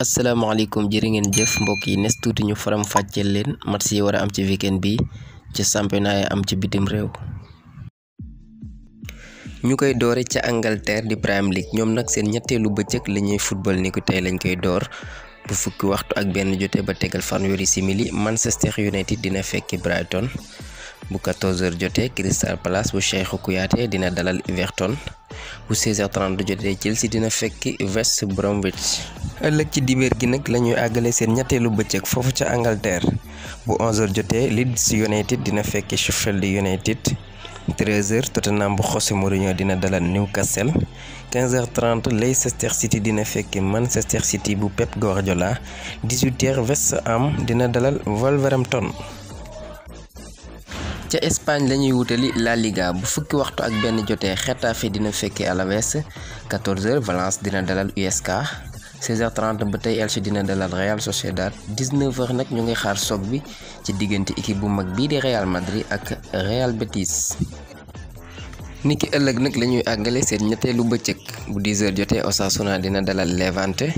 asalaamaaleykum jërë ngeen jëf mbokk yi nes tuuti ñu faram fàcceel leen match yi war a am ci weekend bi ci championnat yi am ci bitim réew. ñu koy doore ca Angleterre di Premier League ñoom nag seen ñetteelu bëccëg la ñuy football ni ko tey lañ koy door bu fukki waxtu ak benn jotee ba tegal fanweeri simili Manchester United dina fekki Brighton. bu 14h jotee Crystal Palace bu Cheikhou Kouyaté dina dalal Everton bu 16h30 jotee Chelsea dina fekki West Bromwich. ëllëg ci dibéer gi nag la ñuy àggale seen ñetteelu bëccëg foofu ca Angleterre bu 11h jotee Leeds United dina fekki Sheffield United 13h Tottenham bu José Mourinho dina dalal Newcastle 15h30 Leicester City dina fekki Manchester City bu Pep Guardiola 18h West Ham dina dalal Wolverhampton. ca Espagne lañuy wutali La Liga bu fukki waxtu ak benn jotee Getafe dina fekki Alaves 14h Valence dina dalal USK 16h30 ba tey Elche dina dalal Real Sociedad 19h nag ñu ngi xaar soog bi ci diggante équipe bu mag bii di Real Madrid ak Real Betis. niki ëllëg nag lañuy àggale seen ñetteelu bëccëg bu 10h jotee Osasuna dina dalal Levante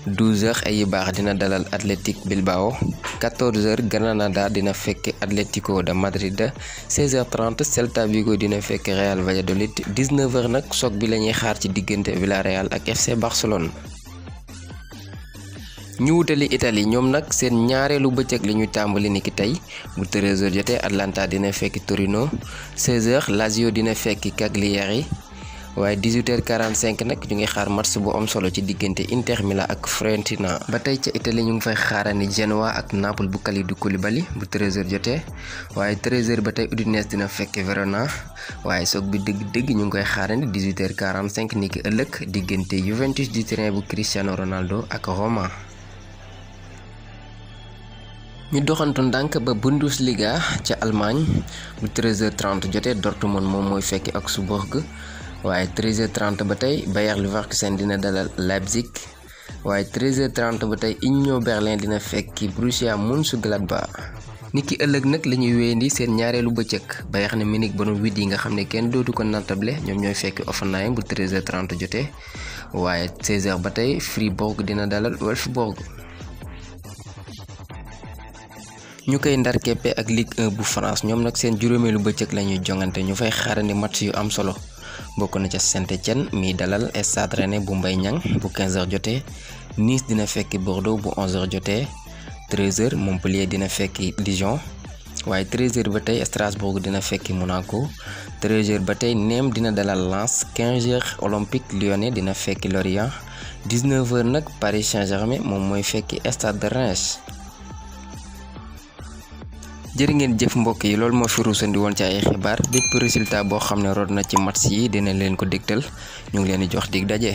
12h Eibar dina dalal Athletic Bilbao 14h Granada dina fekk Atlético de Madrid 16h30 Celta Vigo dina fekk Real Valladolid 19h nag soog bi lañuy xaar ci diggante Villarreal ak FC Barcelone. ñu wutali Italie ñoom nag seen ñaareelu bëccëg la ñuy tàmbali niki tey bu 13h jotee Atalanta dina fekki Torino 16h Lazio dina fekki Cagliari waaye 18h45 nag ñu ngi xaar match bu am solo ci diggante Inter Milan ak Fiorentina. ba tey ca Italie ñu ngi fay xaarani Genoa ak Naples bu Kalidou Koulibaly bu 13h jotee waaye 13h ba tey Udinese dina fekki Verona waaye soog bi dëgg-dëgg ñu ngi koy xaarani 18h45 niki ëllëg diggante Juventus di Turin bu Cristiano Ronaldo ak Roma. ñu doxantu ndànk ba Bundesliga ca Allemagne bu 13h30 jotee Dortmund moom mooy fekki Augsburg waaye 13h30 ba tey Bayer Leverkusen dina dalal Leipzig waaye 13h30 ba tey Union Berlin dina fekki Borussia Mönchengladbach. niki ëllëg nag la ñuy wéyandi seen ñaareelu bëccëg Bayern Munich ba nu wit yi nga xam ne kenn dootu ko nattable ñoom ñooy fekki Hoffenheim bu 13h30 jotee waaye 16h ba tey Fribourg dina dalal Wolfsburg. ñu koy ndar keppe ak Ligue 1 bu France ñoom nag seen juróomeelu bëccëg la ñuy jongante ñu fay xaarandi match yu am solo bokk na ca Saint-Étienne mi dalal Stade Rennais bu Mbaye Niang bu 15h jotee Nice dina fekki Bordeaux bu 11h jotee 13h Montpellier dina fekki Dijon waaye 13h ba tey Strasbourg dina fekki Monaco 13h ba tey Nîmes dina dalal Lens 15h Olympique Lyonnais dina fekki Lorient 19h nag Paris Saint-Germain moom mooy fekki Stade de Reims. jërë ngeen jëf mbokk yi loolu moo fi ruusandi woon ci ay xibaar bépp résultat boo xam ne root na ci match yi dina leen ko dégtal ñu ngi leen di jox dig daje.